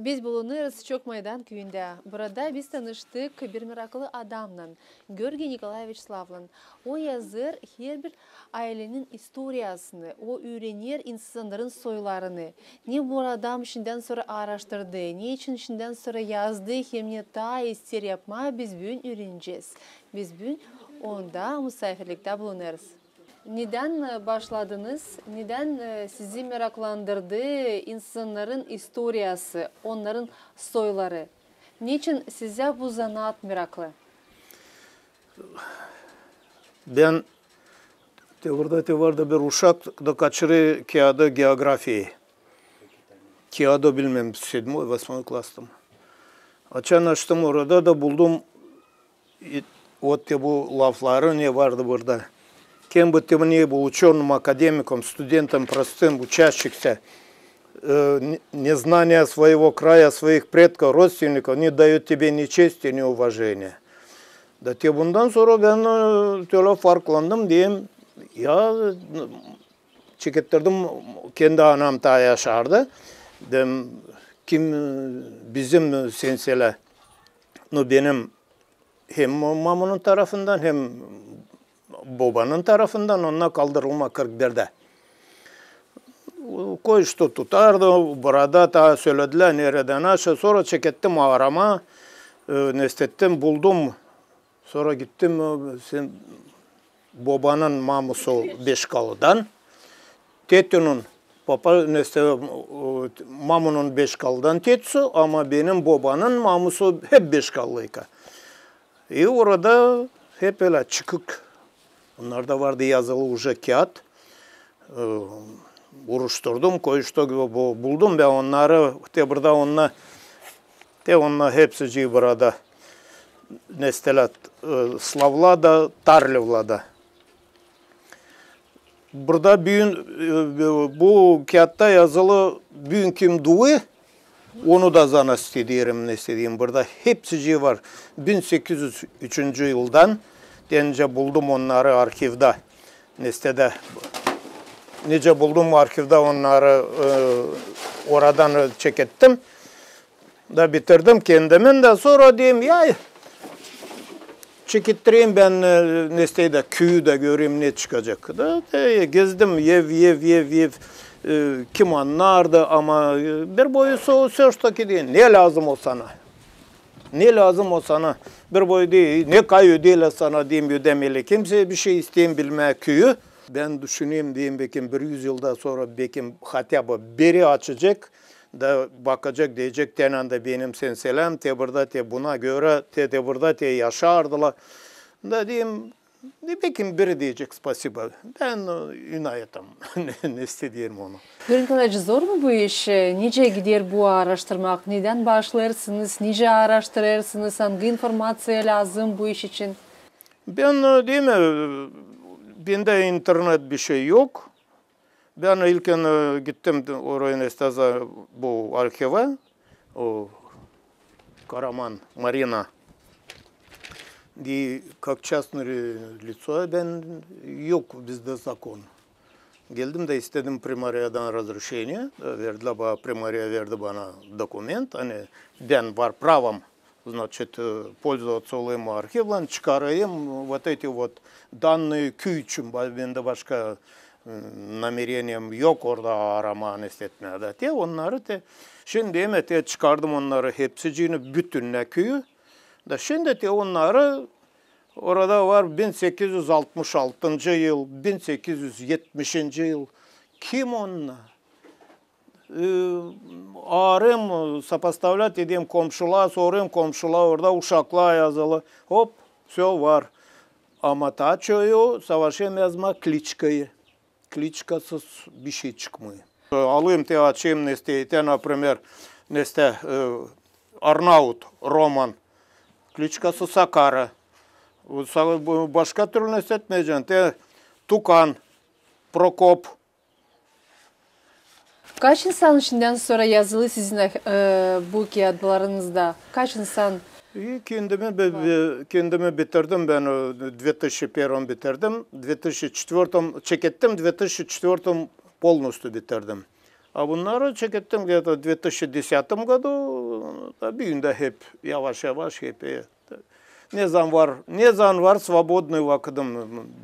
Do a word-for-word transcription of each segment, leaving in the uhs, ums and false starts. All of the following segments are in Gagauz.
Biz bulunêrız Çok Maydan küüyündä. Burada biz tanıştık bir meraklı adamnan, Georgiy Nikolaeviç Slavlan. O yazêr herbir aylenin istoriyasını, o üürener insannarın soylarını. Ne bu adam şindän sora aaraştırdı, neçin şindän sora yazdı hem ne taa isteer yapmaa, biz büün üürenecez. Biz büün onda musaafirliktä bulunêrız. Nedän, e, başladınız? Nedän, e, sizi meraklandırdı insannarın istoriyası, onnarın soyları? Neçin sizä bu zanaat meraklı? Bän te burada te vardı bir uşak da kaçırêr kiyada geografiyayı. Kiyada bilmäm, седьмой, восьмой klastam. Açan açtım orada da buldum i, ot te bu lafları ne vardı burada. Kim бы ты ни был, учёным, академиком, студентом простым, учащимся, э, не- незнание своего края, своих предков, родственников не даёт тебе ни чести, ни уважения. Da te bundan sora bän, e, tölä farklandım deyim. Ya, e, çekettirdim, kendi anam taa yaşardı. Deyim, kim, e, bizim, e, senselä, no, benim hem mamunun tarafından, hem bobanın tarafından, onnar kaldırılma kırk birdä. Кое-что tutardı, burada taa söledilär, neredän aşaa. Sora çekettim aaramaa, e, nestettim, buldum. Sora gittim, e, sen bobanın mamusu Beşkalıdan, tetunun, papa, nestet, e, mamunun Beşkalıdan tetusu, ama benim bobanın mamusu hep Beşkallıyka. I orada hep ölä çıkık. Onnarda vardı yazılı уже kiyat. E, uruşturdum, кое-что bu- buldum bän onnarı, te burada onnarı, te onnarı hepsicii burada nestelä, e, Slavlada, Tarlevlada. Burada büün, e, bu kiyatta yazılı büün kim duuy, onu da zanaat isteerim, nesteteyim. Burada hepsicii var. Bin sekiz üz üçüncü yıldan, nicä buldum onnarı arhivdä. Nestettä, nicä buldum arhivdä onnarı, e, oradan çekettim. Da bitirdim kendimin dä, sora deyim, ya, çekettireyim bän, e, nestettä, küüyü dä göreyim, ne çıkacek. Da, e, gezdim ev, ev, ev, ev, e, kim annardı, ama, e, bir boyu всё-таки deyim, ne lääzım o sana? Ne lääzım o sana? Bir boyu deyim, ne kayı ödeerlär sana, deyim, ödemeerlär kimseyä bişey, isteerim bilmää küüyü. Bän düşüneyim, deyim, bekim bir üz yıldan sora, bekim, хотя бы biri açacek da bakacek, deyecek, te annarda benim senseläm, te burada te buna görä, te, te burada te yaşardılar. Da deyim, e, bekim biri deyecek спасибо. Bän, e, inayettim, ne, nesteteyim onu. Georgiy Nikolaeviç, zor mu bu iş? Nicä gider bu aaraştırmak? Nedän başlêêrsınız? Nicä aaraştırêrsınız? Angı informaţiya lääzım bu iş için? Bän, e, deyim, e, bendä internet bişey yok. Bän ilkin, e, gittim oraya, nestettä, bu arhivä, o Karaman Marina. И как частное лицо, bän, yok bizdä закон. Geldim dä istedim примариядан разрешение, e, verdilär bana, примария verdi bana dokument, ani bän var правом, значит, e, пользоваться olêrım o arhivlan, çıkarayım вот эти вот данные, küüyü için, ba- bendä başka, e, намерением yok orada aaramaa, nestetmää da te onnarı te. Şindi deyim, te çıkardım onnarı hepsiciini, bütünnä küüyü. Da şindi te onnarı orada var bin sekiz üz altmış altıncı yıl, bin sekiz üz etmişinci yıl. Kim onnar? E, aarêrım, сопоставлять edeyim komşulaa, sorêrım komşulaa, orada uşaklar yazılı. Hop, всё var. Ama taa çoyu savaşêrım yazmaa kliçkayı. Kliçkasız bişey çıkmêêr. E, alêrım te açêrım nestettä, например, nestettä, e, Arnaut Roman. Kliçkası Sakara. Bu sa- bu başka türlü nestetmeyecän. Te Tukan, Prokop. Kaç insan şindän sora yazılı sizin, e, bu kiyatlarınızda? Kaç insan? E, kendimi, bi- bi- kendimi bitirdim bän, e, две тысячи первом bitirdim. Две тысячи четвёртом, çekettim, две тысячи четвёртом полностью bitirdim. A bunnarı çekettim где-то в две тысячи десятом году, da büün dä hep yavaş-yavaş hep. E, ne zaman var, ne zaman var svobodnıy vakıdım,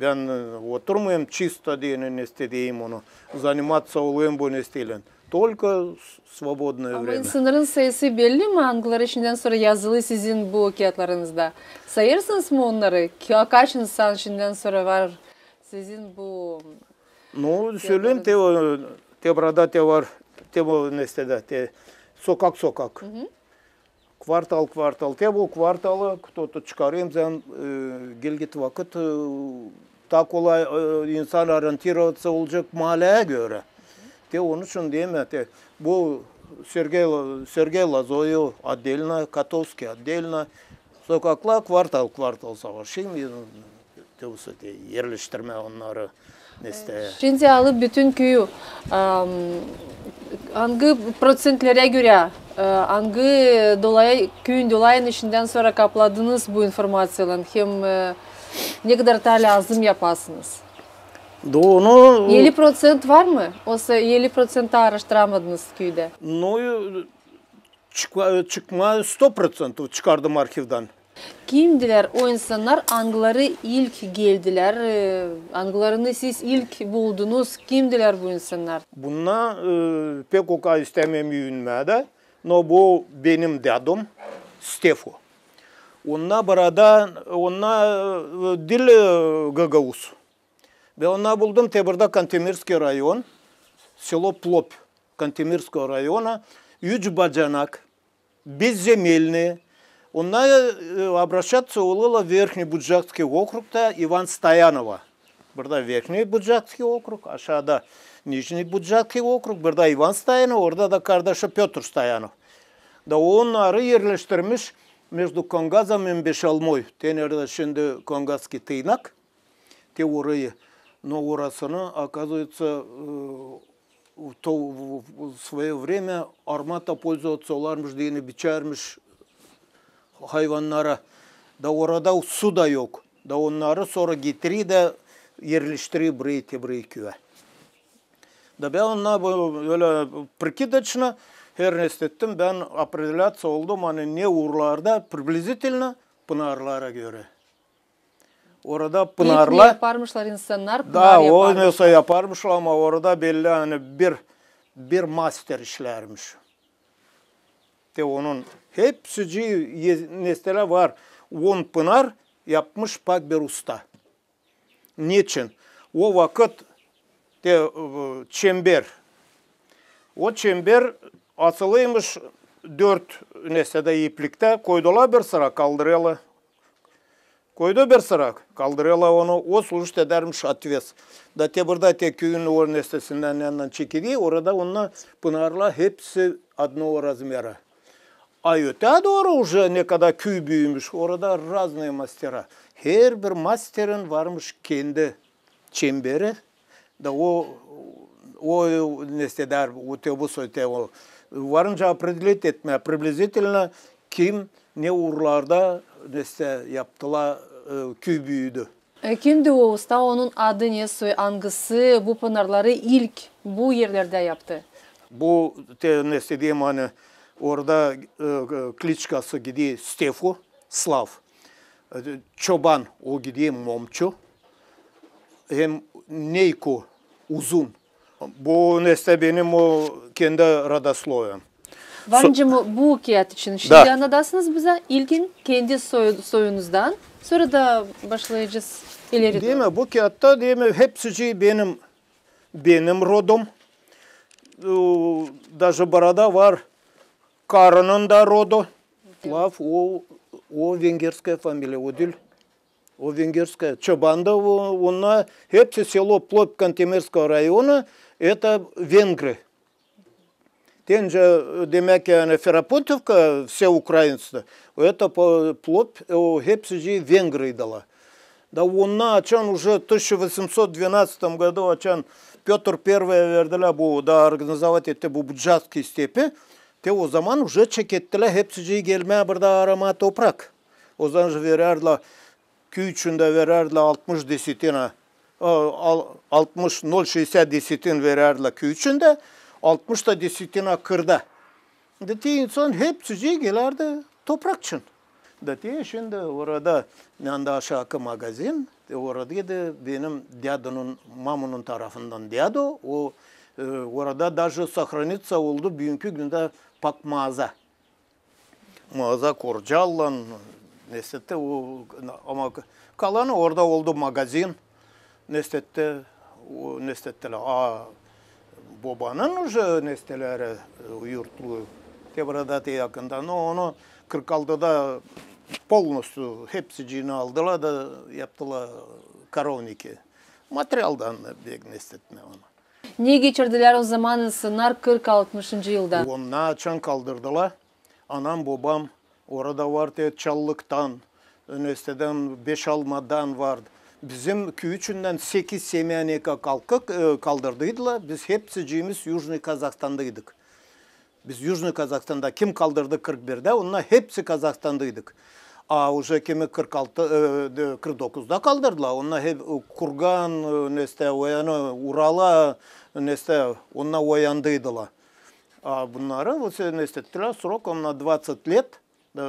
bän, e, oturmêêrım čisto deyni, neste deyim onu, заниматься olêrım bu nesteylän. Только с-, свободное время. Ama insannarın sayısı belli mi, angıları şindän sora yazılı sizin bu kiyatlarınızda? Sayêrsınız mı onnarı? Ka-, kaç insan şindän sora var sizin bu... Ну, söleyim, te, te burada te var, te bu nestedä, te sokak-sokak. Kvartal-kvartal, te bu kvartalı кто-то çıkarêrım, zaman, e, gelecek vakıt, e, taa kolay, e, insan ориентироваться olacek maaleyä görä. Te onun için deyim, te bu Sergey, Sergey Lozoyev отдельно, Kotovskiy отдельно. Sokaklar kvartal-kvartal savaşêrım, e, te bu sö-, te erleştirmää onnarı, neste. Şindi alıp bütün küüyü, am, angı proţentlerä görä, e, angı dolay, küüyün dolayın işindän sora kapladınız bu informaţiyalan, hem, e, ne kadar taa lääzım yapasınız? Da onu... Elli proţent var mı? Osa elli proţent taa aaraştıramadınız küüdä? Ну, çıkma, çıkma сто процентов çıkardım arhivdän. Kimdilär o insannar, angıları ilk geldilär, e, angılarını siz ilk buldunuz? Kimdilär bu insannar? Bunnar, e, pek o kadar istämeerim üütmää dä, no bu benim dädum, Stefo. Onnar burada, onnar, e, diil, e, gagauz. Bän onnar buldum te burada Kantemirskiy rayon, selo Plop Kantemirskogo rayona, üç bacanak, безземельные. Onnar, e, обращаться olêrlar Верхний Буджакский округта İvan Stoyanova. Burada Верхний Буджакский округ, aşaada Нижний Буджакский округ, burada İvan Stoyanov, orada da kardaşı Pötr Stoyanov. Da onnarı erleştirmiş между Конгазом и Бешалмой. Te neredä şindi Конгазский tıynak. Te orayı. Но orasını, оказывается, e, то в, в своё время Армата пользоваться olarmış deyni, biçärmiş hayvannara. Da orada su da yok. Da onnarı sora getiri da erleştiri burayı, te burayı küüyä. Da bän onnar bölä прикидочно, her neste ettim, bän определяться oldum, ani ne uurlarda, приблизительно, pınarlara görä. Orada pınarlar. Yaparmışlar insannar, da pınar o yaparmışlar. Neyse yaparmışlar, ama orada belli, ani bir, bir master işlärmiş. Te onun hepsicii ye-, nestelä var. On pınar yapmış pak bir usta. Neçin? O vakıt te, e, çember. O çember asılıymış dört nesä dä ipliktä, koydular bir sıra, kaldırêrlar. Koydu bir sıra, kaldırêrlar onu, o служит edärmiş отвес. Da te burada, te küüyün o nestesindän, yanından çekedi, orada onnar pınarlar hepsi одного размера. A ötää dooru уже ne kadar küüy büümüş, orada разные мастера. Herbir masterin varmış kendi çemberi. Da o, o nestedär, o te bu soy te o. Varınca определить etmää приблизительно kim ne uurlarda neste yaptılar, e, küüy büüdü. E, kimdi o usta, onun adı ne, soy, angısı bu pınarları ilk bu erlerdä yaptı? Bu te neste deyim, ani orada, e, kliçkası gidi Stefu, Slav. E, çoban o gidi Momçu. Hem Neyku, Uzun. Bu neste benim o kendi rodosloviyem. Var nicä bu kiyat için? Şindi annadasınız bizä ilkin kendi soy-, soyunuzdan, sora da başlayacez ileri dooru. Değil mi? Bu kiyatta, değil mi, hepsicii benim, benim rodum. E, даже burada var karının da rodu. Slav, o, o венгерская фамилия, o diil. O венгерская. Çobandı o, onnar hepsi selo Plop Kantemirskogo rayona, это венгры. Te nicä, demäk, ani Ферапонтовка, все украинцы, это Plop, o hepsicii венгрыдылар. Da onnar açan уже в тысяча восемьсот двенадцатом году, açan Pötr Первaya verdilär bu, da организовать etti bu Bucakskiy stepi, te o zaman уже çekettilär hepsicii gelmää burada aramaa toprak. O zaman же verärdilär, küüy içindä verärdilär altmış desetina, e, al-, altmış, ноль шестьдесят desetin verärdilär küüy içindä. Altmış da desetina kırda. Da te insan hepsicii gelärdi toprak için. Da te şindi orada, neredä aşaakı magazin, te oradaydı benim dädunun, mamunun tarafından dädu. O, e, orada даже сохранится oldu büünkü gündä pak maaza. Maaza korcallan, neştä te o, ama kalanı orada oldu magazin, neştä te, o, neştä te, a, bobanın уже neşteleri, e, yurtlu, te burada te yakında, no onu kırk altıda полностью hepsiciini aldılar da yaptılar коровники. Materialdan bek neştä te onu. Ne geçirdilär o zaman insannar kırk-altmışıncı yılda? Onnar açan kaldırdılar. Anam, bobam orada vardı, Çallıktan, neştä te beş almadan vardı. Bizim küü içindän sekiz semya ne kadar kalkıp, e, kaldırdıydılar. Biz hepsiciimiz Южный Kazahstandaydık. Biz Южный Kazahstanda kim kaldırdı kırk birdä, onnar hepsi Kazahstandaydık. A уже kimi kırk altı, e, de, kırk dokuzda kaldırdılar, onnar hep, e, Kurgan, e, neştä, o yanı Urala, neştä, onnar o yandaydılar. A bunnarı, вот, neştä te, сроком на двадцать лет, e,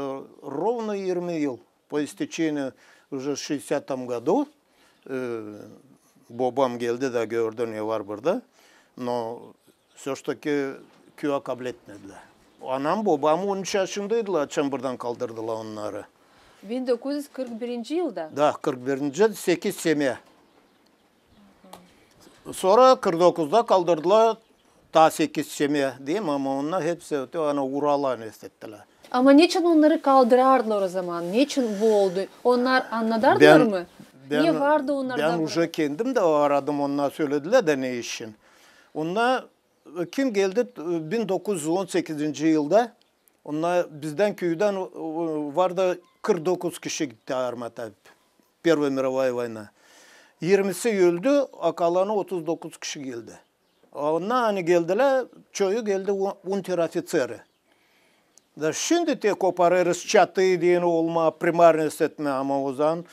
ровно yirmi yıl. По истечению уже в шестидесятом году, e, bobam geldi da gördü, ne var burada. Но всё ж таки küä kabletmedilär. Anam, bobam on üç yaşındaydılar, açan buradan kaldırdılar onnarı. Bin dokuz üz kırk birinci yılda? Da, kırk birinci, sekiz semya. Sora kırk dokuzda kaldırdılar taa sekiz semya, diil mi? Ama onnar hepsi öte, ani Urala neştä te. Ama neçin onnarı kaldırardılar o zaman? Neçin bu oldu? Onnar annadardılar mı? Ne vardı onnarda? Bän уже kendim dä aradım, onnar söledilär dä ne için. Onnar, e, kim geldi, e, bin dokuz üz on sekizinci yılda, onnar bizdän küüdän, e, vardı kırk dokuz kişi gitti armata. Первая мировая война. Yirmisi öldü, a kalanı otuz dokuz kişi geldi. A onnar, ani geldilär, çoyu geldi у-, унтер-офицеры. Da şindi te koparêrız çatıyı deyni olmaa, примарность etmää, ama o zaman,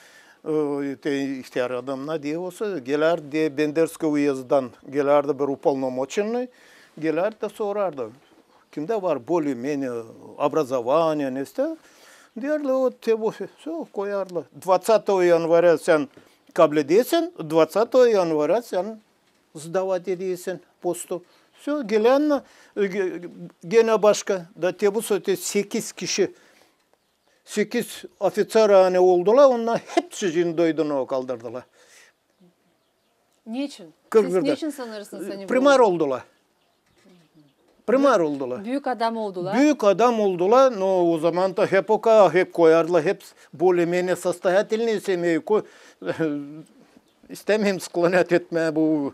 e, te ihtär adamnar diil olsa, gelärdi Бендерский уезддан, gelärdi bir уполномоченный, gelärdi da sorardı. Kimdä var более-менее образование, neştä. Deerlär, o te bu, всё, koyardılar. Двадцатого января sän kabledesin, двадцатого января sän сдавать edesin postu. Всё, gelännär, e, ge-, genä başka. Da te bu sefer sekiz kişi, sekiz офицера, ani oldular, onnar hepsicii doydunaa kaldırdılar. Neçin? Siz neçin sanêrsınız, ani bu oldu? Примар oldular. Примар oldular. Büük adam oldular. Büük adam oldular. No o zaman da hep o kadar, hep koyardılar, hep более-менее состоятельные семьи ko-, istämeerim склонять etmää bu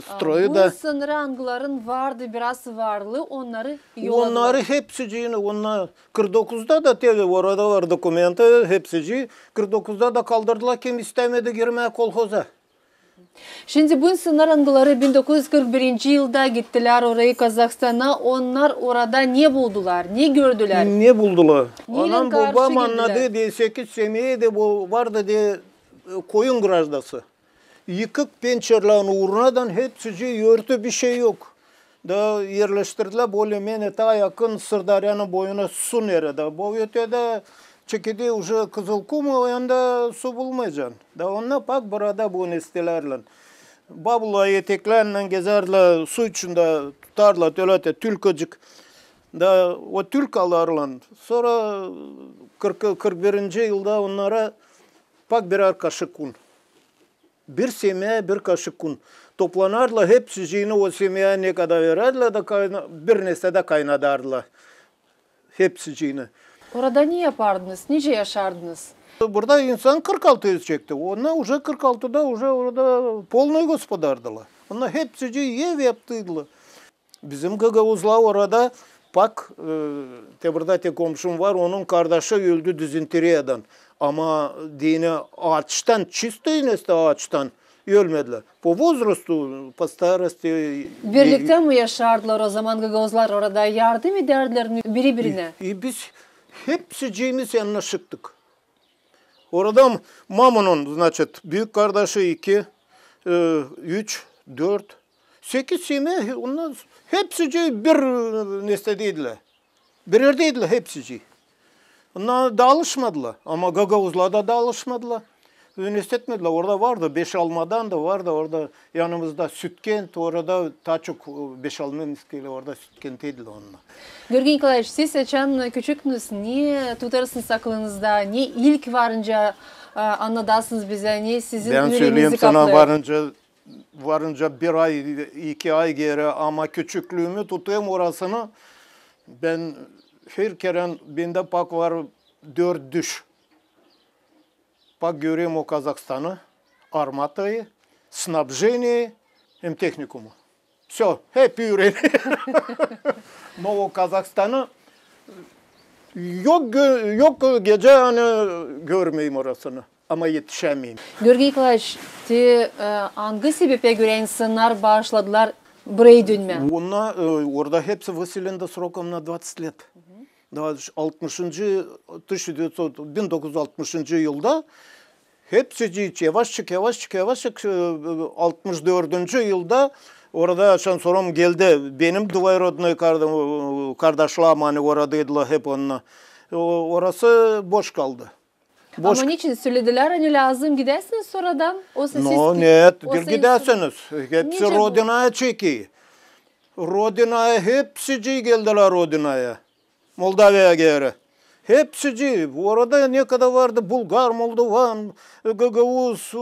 stroyu da. Bu insannar, angıların vardı biraz varlıı, onnarı yolladılar. Onnarı hepsiciini, onnar kırk dokuzda da te orada var dokumentı, hepsicii, kırk dokuzda da kaldırdılar, kim istämedi girmää kolhoza. Şindi bu insannar, angıları bin dokuz üz kırk birinci yılda gittilär orayı, Kazahstana, onnar orada ne buldular, ne gördülär? Ne buldular? Neylän karşı geldi? Anam, bobam annadı, deer, sekiz semeyä dä bu vardı, deer, e, koyun grajdası. Yıkık pençerlerin uurnadan hepsicii örtü, bir şey yok. Da erleştirdilär более-менее taa yakın Sırdaryanın boyuna, su neredä. Bu ötedä çekedi уже Kızılkum, o yanda su bulmayacan. Da onnar bak burada bu neştelärlän. Bavullar, eteklärlän gezärdilär, su içindä tutardılar ölä te tülkacık. Da o tülkalarlan sora kırk, kırk birinci yılda onnara bak birär kaşık un. Bir semeyä bir kaşık un. Toplanardılar, hepsiciini o semeyä ne kadar verärdilär da kayna-, bir neştä dä kaynadardılar. Hepsiciini. Orada ne yapardınız? Nicä yaşardınız? Burada insan kırk altı edecekti. Onnar уже kırk altıda уже orada полный господарdılar. Onnar hepsicii ev yaptıydılar. Bizim gagauzlar orada, bak, e, te burada te komşum var, onun kardaşı öldü dizenteriyadan. Ama deyni aaçtan, чистый neştä aaçtan ölmedilär. По возрасту, по старости. Birliktä mi yaşardılar o zaman gagauzlar orada? Yardım edärdilär mi biri-birinä? E, e, biz hepsiciimiz annaşıktık. Orada mamunun, значит, büük kardaşı iki, e, üç, dört, sekiz semeyä, onnar Hepsicii bir, e, nestädeydilär. Bir erdäydilär hepsicii. Onnar daalışmadılar. Ama gagauzlar da daalışmadılar. Nestätmedilär. Orada vardı, Beşalmadan da vardı. Orada yanımızda Sütkent, orada taa çok, e, Beşalmanskıylär, orada Sütkentteydilär onnar. Georgiy Nikolaeviç, siz açan küçüktünüz, ne tutarısınız aklınızda, ne ilk varınca, e, annadasınız bizä, ne sizin üürenizi kaplêêr? Varınca, varınca bir ay, iki ay geeri, ama küçüklüümü tutêrım orasını. Bän her kerän, bendä pak var dört düş. Pak görerim o Kazahstanı, armatayı, snabjeniye hem tehnikumu. Всё, hep üürenerim. No o Kazahstanı yok gö-, yok gecä, ani görmeyim orasını. Ama etişämeerim. Georgiy Nikolaeviç, te, e, angı sebeplär görä insannar başladılar burayı dönmää? Onnar, e, orada hepsi выселены сроком на двадцать лет. Taa altmışıncı, тысяча девятьсот, bin dokuz üz altmışıncı yılda hepsicii yavaşçık, yavaşçık, yavaşçık, e, altmış dördüncü yılda orada yaşan soram geldi. Benim двоюродный karda-, kardaşlarım, ani oradaydılar hep onnar. O, orası boş kaldı. Ama neçin söledilär, ani lääzım gidäsiniz oradan? No, neet, bir gidäsiniz. Hepsi Rodinaya çeker. Rodinaya, hepsicii geldilär Rodinaya. Moldaviyaya geeri. Hepsicii. Orada ne kadar vardı bulgar, moldovan, gagauz,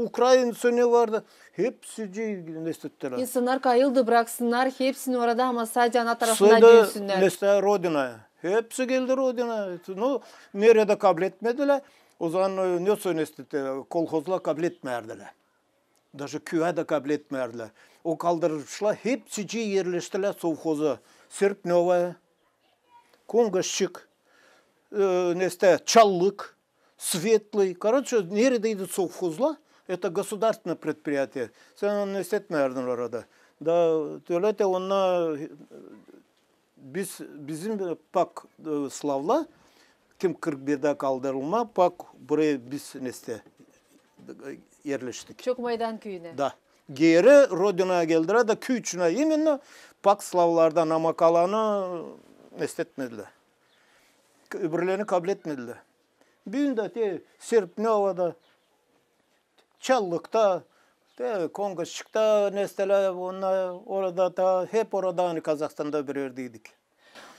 ukrainţı, ne vardı. Hepsicii nestättilär. İnsannar kayıldı, braksınnar hepsini orada, ama sade ana tarafına dönsünnär. Nestä Rodinaya. Hepsi geldi Rodinaya. No, neredä kabletmedilär. Ozaman, e, ne sölesin, nestä, e, kolhozlar kabletmeyärdilär. Даже küüyä dä kabletmeyärdilär. O kaldırılmışlar, hepsicii erleştilär sovhoza. Serpnöva, Kongaşçık, e, nestä, Çallık, Svetlöy. Koroçe, neredäydi sovhozlar, это государственное предприятие. Sän onu nestätmeyärdin orada. Da, tölä te onnar, e, biz, bizim, e, pak, e, slavlar, kim kırk birdä kaldırılma, pak burayı biz nestä, e, erleştik. Çok Maydan küüyünä. Da. Geeri Rodinaya geldilär da küüyçinä imenno pak slavlardan, ama kalanı nestätmedilär. Öbürlerini kabletmedilär. Büün dä te Serpnövada, Çallıkta, te Kongaşçıkta nestalär, onnar orada da, hep orada, ani Kazahstanda bir erdäydik.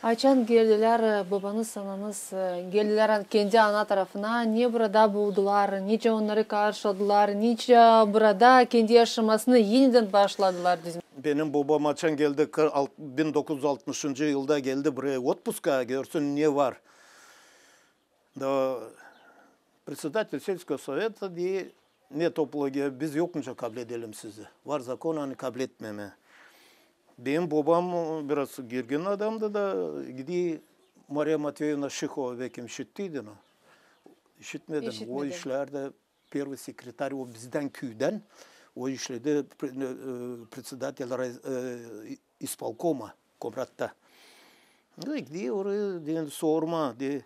Açan geldilär, e, bobanız, ananız, e, geldilär an-, kendi ana tarafına, ne burada buldular, nicä onnarı karşıladılar, nicä burada kendi yaşamasını enidän başladılar düzmää? Benim bobam açan geldi, kı-, alt-, bin dokuz üz altmışıncı yılda geldi buraya otpuska, görsün ne var. Da председатель сельского совета dedi, ne topluğa, biz yokmuca kabledelim sizi. Var zakon, ani kabletmemää. Benim bobam biraz girgin adamdı da, gidi Mariya Matveevna Şihova, bekim işittiydin o. İşitmedin. İşitmedim. O işlerdä первый секретарь, o bizdän küüdän, o işledi pre-, e, председатель рай-, e, исполкома Komratta. Gidi oraya, deyni, sormaa, dedi,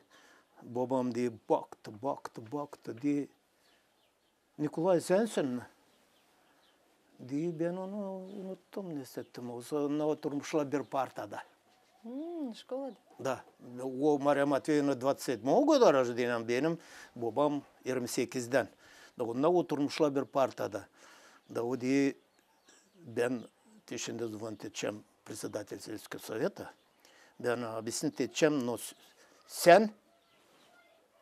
bobam, dedi, baktı, baktı, baktı, dedi, Nikolay, sänsin mi? Dedi, bän onu unuttum, nestättim. O zaman oturmuşlar bir partada. Hmm, şkolada. Da. O Mariya Matveevna двадцать седьмого года рождения, benim bobam irmi sekizdän. Da onnar oturmuşlar bir partada. Da o dedi, bän te şindi zıvon te edecäm председатель сельского совета. Bän объяснить edecäm, но s-, sän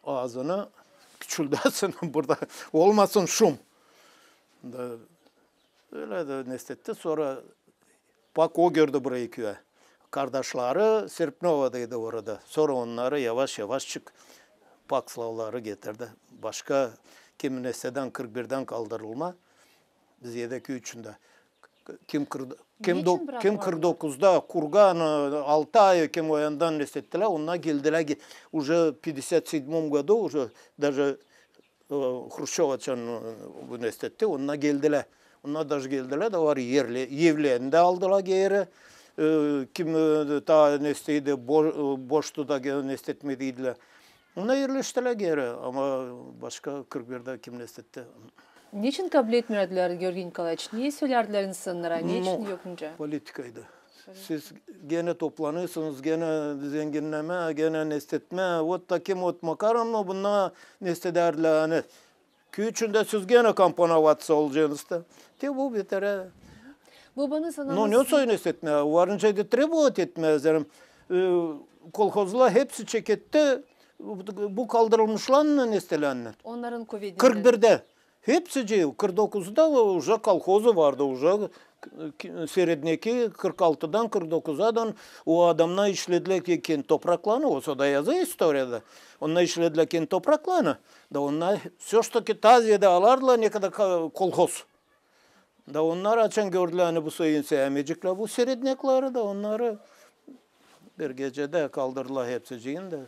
aazını küçüldäsin burada, olmasın şum. Da ölä dä nestätti. Sora pak o gördü burayı küüyä. Kardaşları Serpnövadaydı orada. Sora onnarı yavaş-yavaşçık pak slavları getirdi. Başka kim nestädän kırk birdän kaldırılma, biz edä küüyçindä. Kim kırk, kim do-, kim kırk dokuzda, Kurgan, e, Altay, kim o yandan nestättilär, onnar geldilär, ge-, уже в пятьдесят седьмом году, уже даже, e, Hruşçov açan, e, bu nestätti, onnar geldilär. Onnar даже geldilär da var erli, evlerini dä aldılar geeri. E, kim, e, taa nestäydi, bo-, e, boştu da ge-, nestätmedeydilär. Onnar erleştilär geeri, ama başka kırk birdä kim nestätti. Neçin kabletmeyärdilär, Georgiy Nikolaeviç? Ne söleyärdilär insannara? Neçin yokmuca? Politikaydı. Siz genä toplanêrsınız, genä zenginnämää, genä nestetmää. Vot takim, vot makaron, no bunnar nestedärlär, ani. Küü içindä siz genä komponovatsä olacênız da. Te bu beter. Bobanız, ananız... No ne soy nestetmää? Varınca da trebovat etmää, zerä, e, kolhozlar hepsi çeketti bu kaldırılmışlarlan nestelännän. Onnarın kuvedindän. Kırk birdä. Hepsicii, kırk dokuzda uje kolhozı vardı, uje, e, seredneki kırk altıdan kırk dokuzadan o adamnar işledilär kendi topraklarını, o soda yazı istoriyada. Onnar işledilär kendi topraklarını, da onnar всё ж таки taze dä alardılar nekadar kolhoz. Da onnar açan gördülär, ani bu soy säämeyeceklär bu serednekleri, da onnarı bir gecedä kaldırdılar hepsiciini dä.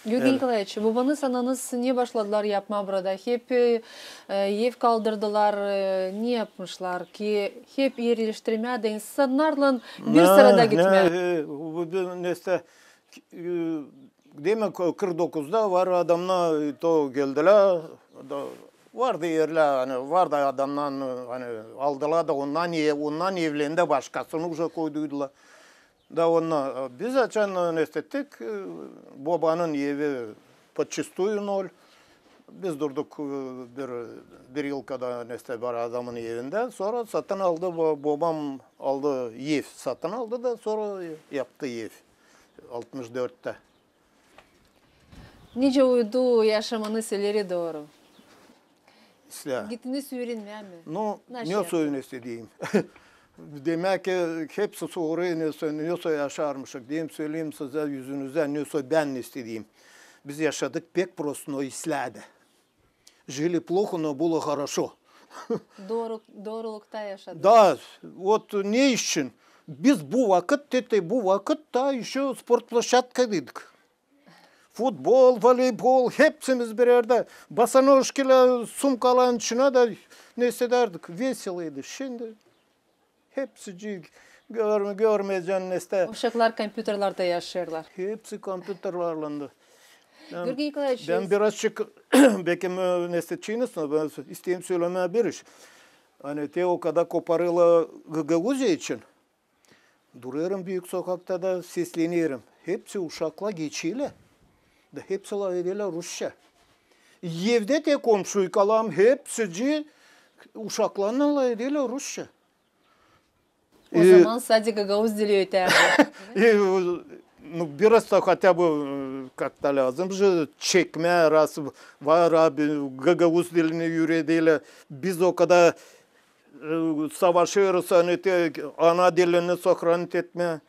Georgiy Nikolaeviç, bobanız, ananız ne başladılar yapmaa burada? Hep, e, ev kaldırdılar, e, ne yapmışlar ki hep erleştirmää dä insannarlan bir sırada gitmää? Ne, e, bu, bu, neste, e, demäk, kırk dokuzda var adamnar, e, to geldilär, da vardı erlär, ani vardı adamnar, ani aldılar da onnar, onnar evlerindä başkasını uje koyduydular. Da onnar, e, biz açan, e, nestettik, e, bobanın evi подчистую, ноль. Biz durduk, e, bir, bir yıl kadar neste bir adamın evindä. Sora satın aldı, bo-, bobam aldı ev, satın aldı da sora yaptı ev altmış dörttä. Nicä uydu yaşamanız ileri dooru? İslää. Gittiniz üürenmää mi? No, ne soy neste deyim. Demäk ki, hepsi soruyor, ne soy, ne soy yaşarmışık. Deyim, söleyim sizä üzünüzä, ne soy bän neste deyim. Biz yaşadık pek prosto, no islää dä. Жили плохо, но было хорошо. Dooru, doorulukta yaşadık. Da, vot ne için? Biz bu vakıt, te, te bu vakıt taa ещё спортплощадкадaydık. Futbol, voleybol, hepsimiz bir erdä. Босоножкилär sumkaların içinä dä nesedärdik. Веселоydı. Şindi hepsicii gör-, görmeyecän neste. Uşaklar kompüterlerdä yaşêêrlar. Hepsi kompüterlarlandı. Georgiy Nikolaeviç, bän birazçık, bekim, e, nestetçiniz, no bän isteerim sölemää bir iş. Ani te o kadar koparêrlar Gagauziya için. Durêrım Büük sokakta da seslenerim. Hepsi uşaklar geçilä. Da hepsi lafederlär rusça. Evdä te komşuykalam hepsicii uşaklarlan lafederlär rusça. O zaman sade gagauz dili ötärdi. E, no, biraz da хотя бы, e, как-то lääzım же çekmää, раз var abi gagauz dilini üüredelär. Biz o kadar e, savaşêrız, ani te ana dilini сохранить etmää.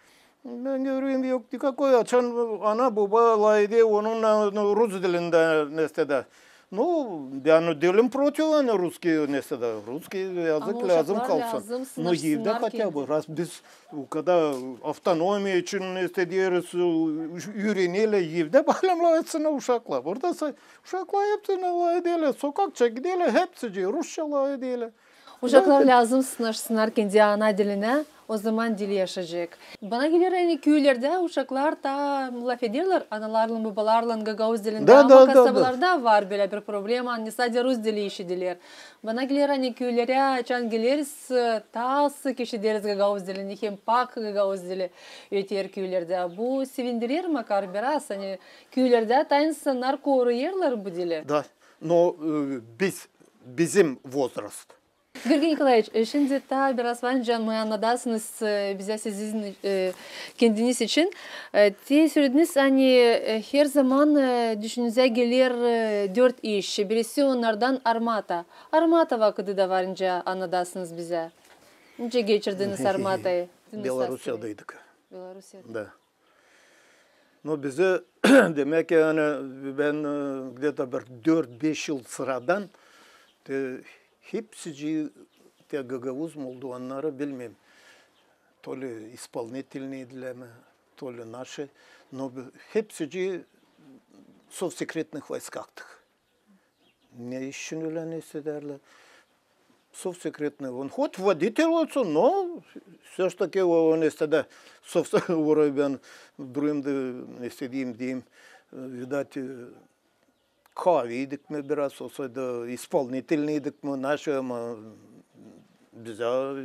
Bän görerim, yok nikakoy, açan ana-boba lafeder onunnan, no, rus dilindä neste dä. No, bän diilim protiv, ani русский neste dä. Русский yazık lääzım kalsın. No evdä хотя бы, раз biz o kadar avtonomiya için neste deeriz, e, üürenelär evdä, bayramlaşsınnar uşaklar. Burada sa-, uşaklar hepsinä lafederlär, sokakça giderlär, hepsicii rusça lafederlär. Uşaklar lääzım sınaşsınnar kendi ana dilinä, o zaman dil yaşayacek. Bana geler, ani küülerdä uşaklar taa lafederlär analarlan, bobalarlan gagauz dilindä, ama kasabalarda var bölä bir problema, ani sade rus dili işiderlär. Bana geler, ani küülerä açan geleriz, taa sık işideriz gagauz dilini, hem pak gagauz dili öter küülerdä. Bu sevindirer makar biraz, ani küülerdä taa insannar koruyêrlar bu dili. Da, no, e, biz, bizim возраст. Georgiy Nikolaeviç, e, şindi taa biraz var nicä annadasınız, e, bizä sizin, e, kendiniz için. E, te sölediniz, ani, e, herzaman, e, düşününüzä geler, e, dört iş. Birisi onnardan armata. Armata vakıdı da var nicä annadasınız bizä. Nicä geçirdiniz armatayı? Белоруссиядaydık. Белоруссияда. Da. No, bizi, demäk ki, ani bän, e, где-то bir dört-beş yıl sıradan, te, hepsicii, te gagauz mu oldu, onnarı bilmeerim. То ли исполнительные идилär mi, то ли наши, no, hepsicii в секретных войсках-dık. Ne için ölä nesedärlär? Совсекретный. Он хоть водитель olsun, но всё ж таки o, o neste dä совсе orayı bän durêrım da, neste deyim, deyim, e, видать, e, кавыйдык mı biraz, olsaydı исполнительныйdık mı, наши, ama bizä, e,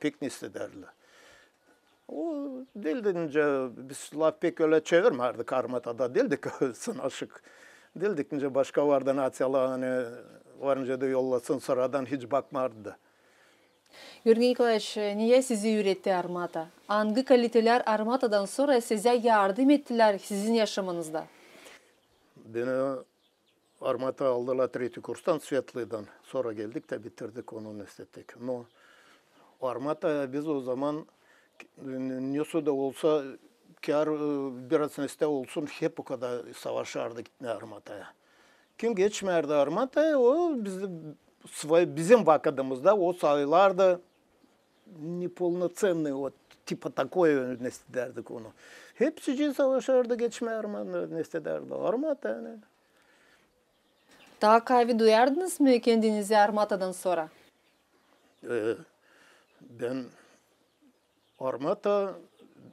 pek nesedärlär. O diildi, nicä biz laf pek ölä çevirmärdik, Armatada diildik sanaşık. Diildik, nicä başka vardı naţiyalar, ani varınca da yollasın, sıradan hiç bakmardı da. Georgiy Nikolaeviç, ne sizi üüretti Armata? Angı kalitelär Armatadan sora sizä yardım ettilär sizin yaşamanızda? Beni Armata aldılar treçi kurstan, Svetlıdan. Sora geldik dä bitirdik onu, universitettä. No Armata biz o zaman, n-, nesoy da olsa, kär, e, biraz nesä olsun, hep o kadar savaşardı gitmää Armataya. Kim geçmärdi Armataya, o bizim, svay-, bizim vakıdımızda o sayılardı неполноценный, вот, типа такой, nesä derdik onu. Hepsicii savaşardı geçmää Armata, nesä derdi. Armata, ani. Taa kaavi duyardınız mı kendinizi Armatadan sora? E, bän Armata,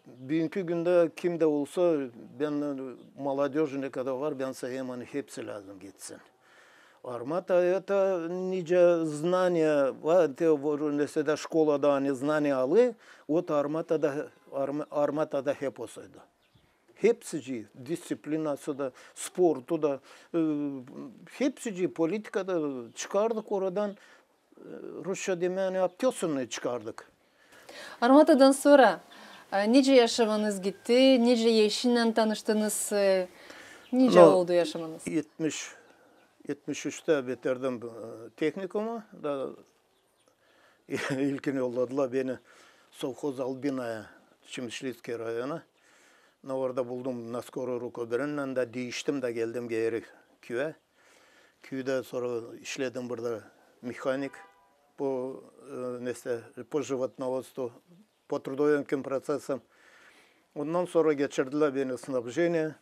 büünkü gündä kim dä olsa, bän, e, молодёжь ne kadar var, bän sayêrım, ani hepsi lääzım gitsin. Armata, это nicä знания, va, te, nesä dä şkolada, ani знания alêr, вот Armatada, Arma-, Armatada hep osaydı. Hepsicii, disţiplinası da, sportu da, e, hepsicii, politika da çıkardık oradan, e, rusça demää, ani, обтёсанный çıkardık. Armatadan sora, e, nicä yaşamanız gitti, nicä eşinnän tanıştınız, e, nicä oldu yaşamanız? Etmiş, etmiş üçtä bitirdim, e, tehnikumu da İlkin yolladılar beni sovhoz Albinaya, Çimiçlitskiy rayona. No orada buldum на скорую руку birinnän dä diiştim dä geldim geeri küüyä. Küüdä sora işledim burada mehanik по, e, nesä, по животноводству, по трудоёмким процессам. Ondan sora geçirdilär beni снабжение.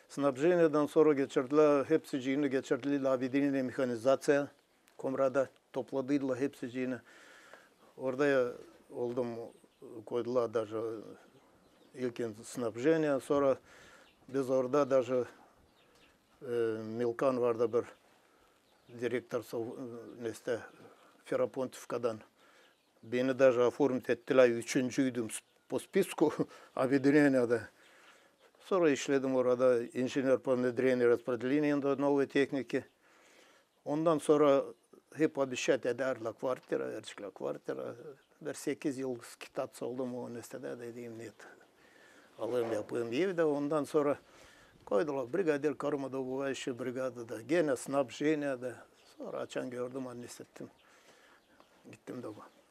Снабжениедän sora geçirdilär, hepsiciini geçirdilär объединение механизация. Komrada topladıydılar hepsiciini. Orada ya oldum, koydular даже ilkin снабжение, sora biz orada даже, e, Milkan vardı bir direktor, nesä, Ферапонтовкадан. Beni даже оформить ettilär, üçüncüydüm по списку объединениеда. Sora işledim orada инженер по внедрению распределению новой техники. Ondan sora hep обещать edärdilär, kvartira vereceklär, kvartira. Bir sekiz yıl скитаться oldum o nesä dä, dedim, нет. Alayım, yapayım ev dä, ondan sora koydular бригадир горнодобывающей бригадада, genä снабжениеда. Sora açan gördüm, ani nesä ettim, gittim dä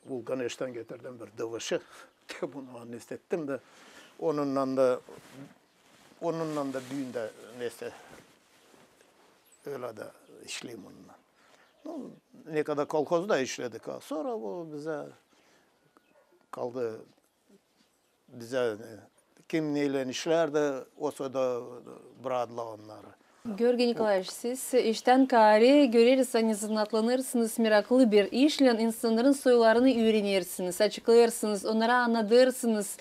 Vulkaneştan getirdim bir ДВШ. Te bunu, ani nesä ettim dä, onunnan da, onunnan da büün dä nesä ölä dä işleerim onunnan. No, ne kadar kolhozda işledik, a sora o bizä kaldı, bizä, e, kim neylän işlärdi, o sırada braktılar onnarı. Georgiy Nikolaeviç, siz iştän kaarä göreriz, ani zanaatlanêrsınız meraklı bir işlän, insannarın soylarını üürenersiniz, açıklêêrsınız, onnara annadêrsınız.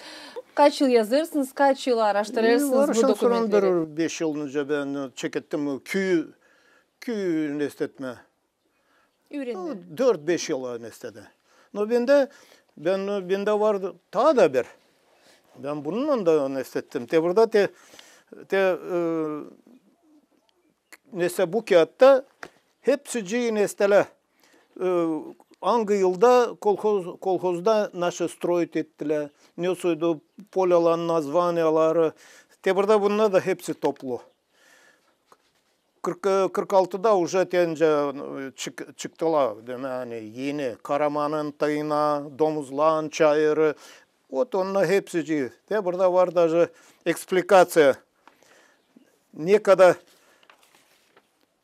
Kaç yıl yazêrsınız, kaç yıl aaraştırêrsınız bu dokumentleri? Var, şansım, bir beş yıl nicä bän çekettim küü, küü nesä etmää. Üürenmää. Dört-beş yıl nesä dä. No bendä, bän, bendä var taa da bir. Bän bununnan da nesä ettim. Te burada te, te, e, nesä bu kiyattan hepsicii nesä dä, e, angı yılda kolhoz, kolhozda naşı строить ettilär, nesoydu polyaların nazvaniyaları. Te burada bunnar da hepsi toplu. Kırk, kırk altıda уже te nicä, e, çık-, çıktılar, demäk, ani eni Karamanın tıynağı, Domuzların çayırı. Вот onnar hepsicii. Te burada var даже eksplikaţiya. Ne kadar,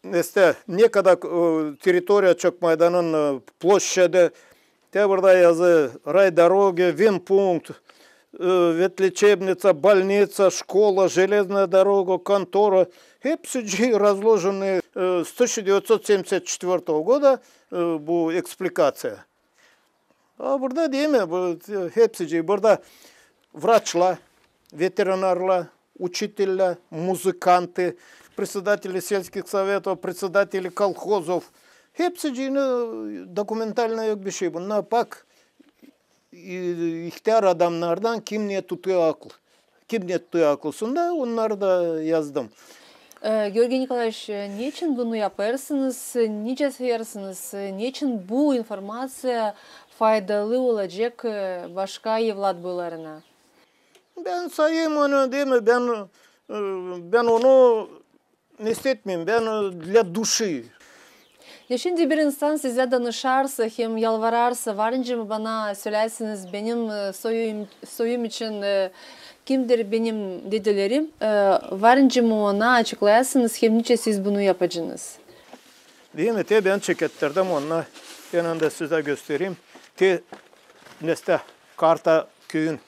nesä, ne kadar, e, territoriya çok meydanın, e, площади. Te burada yazı: райдороги, винпункт, e, ветлечебница, больница, школа, железная дорога, контора. Hepsicii разложены, e, с тысяча девятьсот семьдесят четвёртого года, e, bu eksplikaţiya. A burada diil mi, bu, e, hepsicii, burada vraçlar, veterinarlar, учителлер, музыканты, председатели сельских советов, председатели колхозов. Hepsiciini, e, документальный yok bir şey. Bunnar bak, İ-, ihtär adamnardan kim ne tutuyor akıl. Kim ne tutuyor akılsında, onnarı da yazdım. E, Georgiy Nikolaeviç, e, neçin bunu yapêrsınız, nicä seersiniz, e, neçin bu informaţiya faydalı olacek, e, başka evlat boylarına? Bän sayêrım onu, deer mi, bän, e, bän onu ne isteerim, bän, e, для души. Ya şindi bir insan sizä danışarsa hem yalvararsa, var nicä mi bana söläsiniz benim, e, soyum, soyum için, e, kimdir benim dedelerim, e, var nicä mi ona açıklayasınız hem nicä siz bunu yapacenız? Deer mi, te bän çekettirdim onu, bän onu da sizä göstereyim. Te, neste, karta küüyün.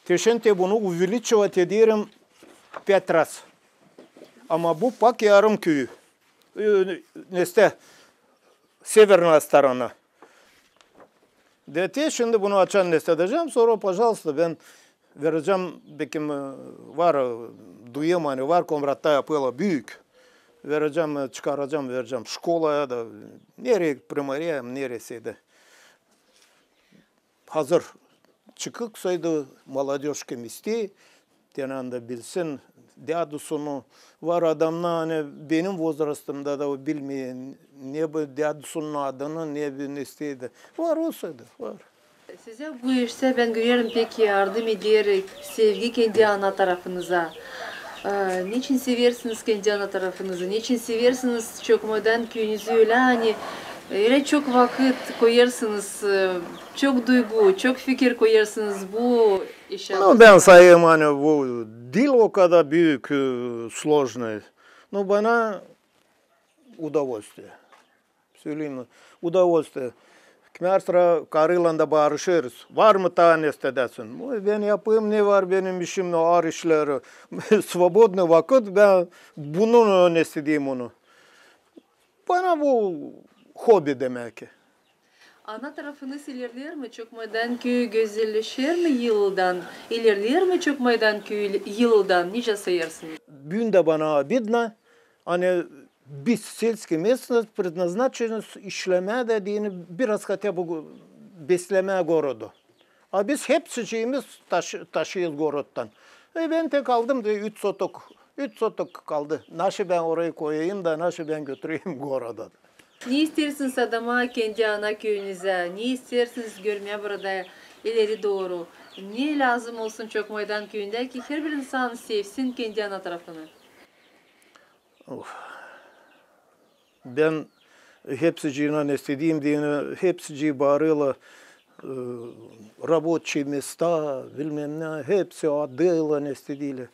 Te şindi bunu увеличивать ederim пять раз. Ama bu pak yarım küüyü. E, neste, северная сторона. Da te şindi bunu açan neste edecäm, sora, пожалуйста, bän verecäm, bekim, e, var, e, duyum, ani var Komratta yapêrlar büük. Verecäm, e, çıkaracam, verecäm şkolaya da, nereyi, primariyaya, nereyi sä dä. Hazır çıkık soydu, молодёжь kim isteer, te onu da bilsin, dädusunu. Var adamnar, ani benim возрастımda da o bilmeer ne bu dädusunun adını, ne bu ne isteer dä. Var o soydu, var. Sizä bu iştä, bän görerim, pek yardım eder sevgi kendi ana tarafınıza. E, neçin seversiniz kendi ana tarafınızı? Neçin seversiniz Çokmaydan küüyünüzü ölä, ani, e, ölä çok vakıt koyêrsınız, e, çok duygu, çok fikir koyêrsınız bu işä? Ну, bän sayêrım, ani bu diil o kadar büük, e, сложный. Ну, bana удовольствие. Söleyim, удовольствие. Kimär sıra karıylan da barışêrız. Var mı taa ne istedäsin? Oy, bän yapêrım, ne var benim işim, ağır işleri. Свободный vakıt, bän bunun ne istedeyim onu. Bana bu hobi demäk ki. Ana tarafınız ilerleer mi? Çokmaydan küüyü gözelleşer mi yıldan? İlerleer mi Çokmaydan küüyü yıldan? Nicä seersiniz? Büün dä bana обидно, ani biz, сельская местность, предназначены işlemää dä deyni biraz хотя бы beslemää gorodu. A biz hepsicimiz taşı-, taşıyız gorodtan. E, bän tek aldım da üç sotok, üç sotok kaldı. Naşı bän orayı koyayım da, naşı bän götüreyim goroda? Ne isteersiniz adamaa kendi ana küüyünüzä? Ne isteersiniz görmää burada ileri dooru? Ne lääzım olsun Çokmaydan küüyündä ki, herbir insan sevsin kendi ana tarafını? Of. Bän hepsiciinä ne istedeyim deyni, hepsicii baarêrlar, e, рабочие места, bilmäm ne, hepsi adêrlar ne istedilär.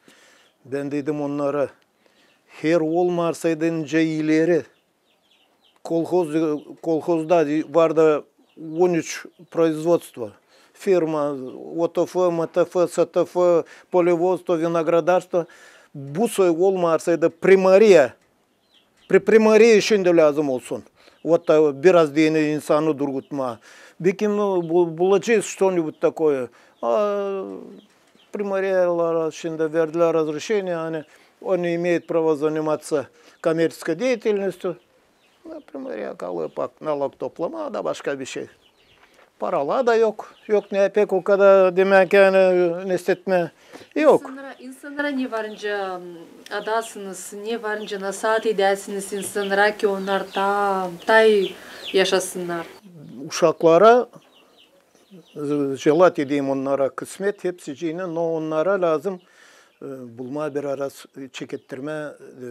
Bän dedim onnara, her olmarsaydı nicä ileri, kolhoz, kolhozda vardı on üç производство, ферма, ОТФ, МТФ, СТФ, полеводство, виноградарство. Bu soy olmarsaydı, примария, при примарии şindi lääzım olsun. Вот, e, biraz deyni insanı durgutmaa. Bekim, e, bu-, bulacez что-нибудь такое. A primariyaya şindi verdilär разрешение, ani он не имеет права заниматься коммерческой деятельностью. Primariya kalêr pak nalog toplamaa da başka bir şey. Paralar da yok. Yok ne pek o kadar demäk, ani, ne istetmää. Yok. İnsannara, insannara ne var nicä, m, adasınız, ne var nicä nasaat edäsiniz insannara ki onnar taa, taa ii yaşasınnar? Uşaklara, e, желать edeyim onnara kısmet hepsiciinä, no onnara lääzım, e, bulmaa bir ara, e, çekettirmää, e,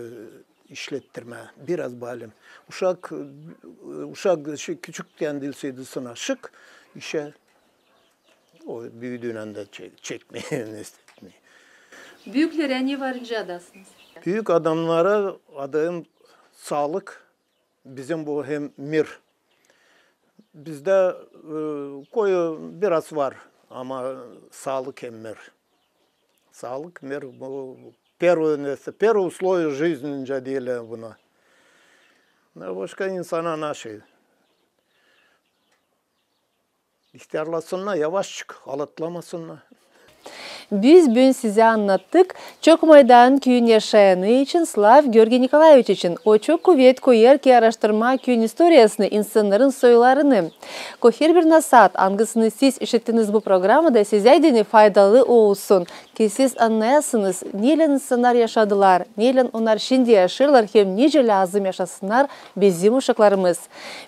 işlettirmää, biraz balim. Uşak, uşak şey, küçükkän diilseydi sınaşık işä, o büüdüünän dä çek-, çekmeer, ne istetmeer. Büüklerä ne var nicä adasınız? Büük adamnara adêêrım saalık, bizim bu hem mir. Bizdä, e, koyu biraz var, ama saalık hem mir. Saalık, mir, bu первое место, первое условие жизни nicä deerlär buna. Ne başka insana ne şey. İhtärlasınnar, yavaşçık, alatlamasınnar. Biz büün sizä annattık Çok Maydan küüyün yaşayanı için, Slav Georgiy Nikolaeviç için. O çok kuvet koyêr ki araştırmaa küüyün istoriyasını, insannarın soylarını. Ko herbir nasaat, angısını siz işittiniz bu programada, sizä deyni faydalı olsun, ki siz annayasınız, neylän insannar yaşadılar, neylän onnar şindi yaşêêrlar hem nicä lääzım yaşasınnar bizim uşaklarımız.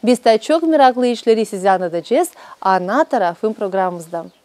Biz taa çok meraklı işleri sizä annadacez Ana tarafım programamızda.